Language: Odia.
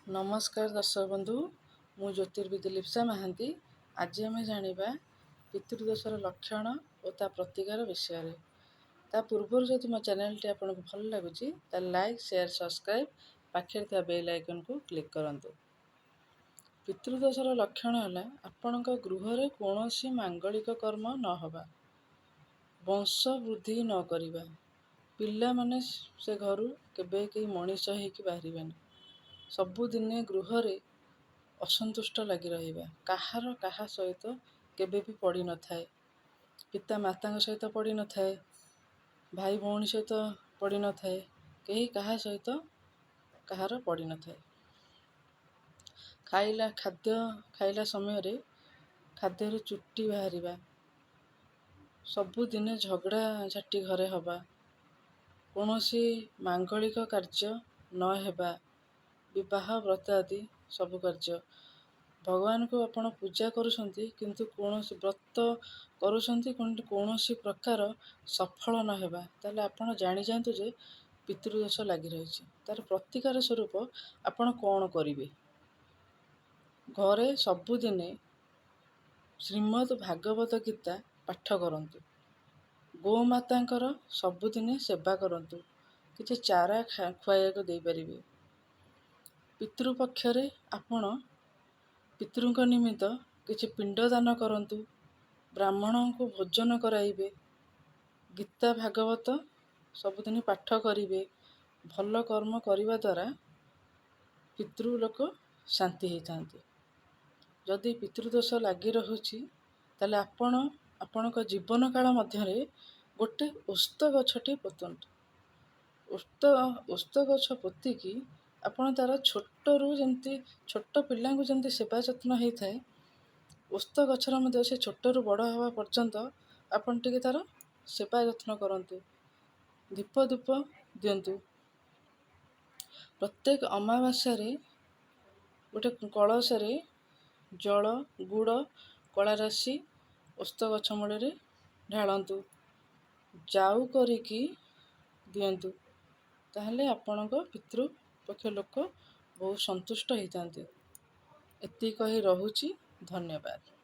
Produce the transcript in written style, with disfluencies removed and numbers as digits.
ନମସ୍କାର ଦର୍ଶକ ବନ୍ଧୁ, ମୁଁ ଜ୍ୟୋତିର୍ବିଦ ଲିପ୍ସା ମହାନ୍ତି। ଆଜି ଆମେ ଜାଣିବା ପିତୃଦୋଷର ଲକ୍ଷଣ ଓ ତା ପ୍ରତିକାର ବିଷୟରେ। ତା ପୂର୍ବରୁ ଯଦି ମୋ ଚ୍ୟାନେଲଟି ଆପଣଙ୍କୁ ଭଲ ଲାଗୁଛି, ତାହେଲେ ଲାଇକ୍, ସେୟାର, ସବସ୍କ୍ରାଇବ୍, ପାଖରେ ଥିବା ବେଲ୍ ଆଇକନ୍କୁ କ୍ଲିକ୍ କରନ୍ତୁ। ପିତୃଦୋଷର ଲକ୍ଷଣ ହେଲା ଆପଣଙ୍କ ଗୃହରେ କୌଣସି ମାଙ୍ଗଳିକ କର୍ମ ନ ହେବା, ବଂଶ ବୃଦ୍ଧି ନ କରିବା, ପିଲାମାନେ ସେ ଘରୁ କେବେ କେହି ମଣିଷ ହେଇକି ବାହାରିବେନି, ସବୁଦିନେ ଗୃହରେ ଅସନ୍ତୁଷ୍ଟ ଲାଗି ରହିବା, କାହାର କାହା ସହିତ କେବେ ବି ପଡ଼ିନଥାଏ, ପିତା ମାତାଙ୍କ ସହିତ ପଡ଼ିନଥାଏ, ଭାଇ ଭଉଣୀ ସହିତ ପଡ଼ିନଥାଏ, କେହି କାହା ସହିତ କାହାର ପଡ଼ିନଥାଏ। ଖାଦ୍ୟ ଖାଇଲା ସମୟରେ ଖାଦ୍ୟରୁ ଚୁଟି ବାହାରିବା, ସବୁଦିନେ ଝଗଡ଼ା ଝାଟି ଘରେ ହେବା, କୌଣସି ମାଙ୍ଗଳିକ କାର୍ଯ୍ୟ ନ ହେବା, ବିବାହ ବ୍ରତ ଆଦି ସବୁ କାର୍ଯ୍ୟ। ଭଗବାନଙ୍କୁ ଆପଣ ପୂଜା କରୁଛନ୍ତି କିନ୍ତୁ କୌଣସି ବ୍ରତ କରୁଛନ୍ତି କିନ୍ତୁ କୌଣସି ପ୍ରକାର ସଫଳ ନ ହେବା, ତାହେଲେ ଆପଣ ଜାଣିଯାଆନ୍ତୁ ଯେ ପିତୃଦୋଷ ଲାଗି ରହିଛି। ତାର ପ୍ରତିକାର ସ୍ୱରୂପ ଆପଣ କ'ଣ କରିବେ? ଘରେ ସବୁଦିନେ ଶ୍ରୀମଦ୍ ଭାଗବତ ଗୀତା ପାଠ କରନ୍ତୁ, ଗୋମାତାଙ୍କର ସବୁଦିନେ ସେବା କରନ୍ତୁ, କିଛି ଚାରା ଖୁଆଇବାକୁ ଦେଇପାରିବେ। ପିତୃପକ୍ଷରେ ଆପଣ ପିତୃଙ୍କ ନିମିତ୍ତ କିଛି ପିଣ୍ଡ ଦାନ କରନ୍ତୁ, ବ୍ରାହ୍ମଣଙ୍କୁ ଭୋଜନ କରାଇବେ, ଗୀତା ଭାଗବତ ସବୁଦିନ ପାଠ କରିବେ। ଭଲ କର୍ମ କରିବା ଦ୍ୱାରା ପିତୃଲୋକ ଶାନ୍ତି ହେଇଥାନ୍ତି। ଯଦି ପିତୃଦୋଷ ଲାଗି ରହୁଛି, ତାହେଲେ ଆପଣ ଆପଣଙ୍କ ଜୀବନ କାଳ ମଧ୍ୟରେ ଗୋଟେ ଓସ୍ତ ଗଛଟି ପୋତନ୍ତୁ। ଓସ୍ତ ଗଛ ପୋତିକି ଆପଣ ତାର ଛୋଟରୁ ଯେମିତି ଛୋଟ ପିଲାଙ୍କୁ ଯେମିତି ସେବା ଯତ୍ନ ହେଇଥାଏ, ଓସ୍ତ ଗଛର ମଧ୍ୟ ସେ ଛୋଟରୁ ବଡ଼ ହେବା ପର୍ଯ୍ୟନ୍ତ ଆପଣ ଟିକେ ତାର ସେବା ଯତ୍ନ କରନ୍ତୁ, ଦୀପ ଧୂପ ଦିଅନ୍ତୁ। ପ୍ରତ୍ୟେକ ଅମାବାସ୍ୟାରେ ଗୋଟେ କଳସରେ ଜଳ, ଗୁଡ଼, କଳା ରାଶି ଓସ୍ତ ଗଛ ମୂଳରେ ଢାଳନ୍ତୁ, ଯାଉ କରିକି ଦିଅନ୍ତୁ। ତାହେଲେ ଆପଣଙ୍କ ପିତୃପକ୍ଷ ଲୋକ ବହୁତ ସନ୍ତୁଷ୍ଟ ହେଇଥାନ୍ତି। ଏତିକି କହି ରହୁଛି, ଧନ୍ୟବାଦ।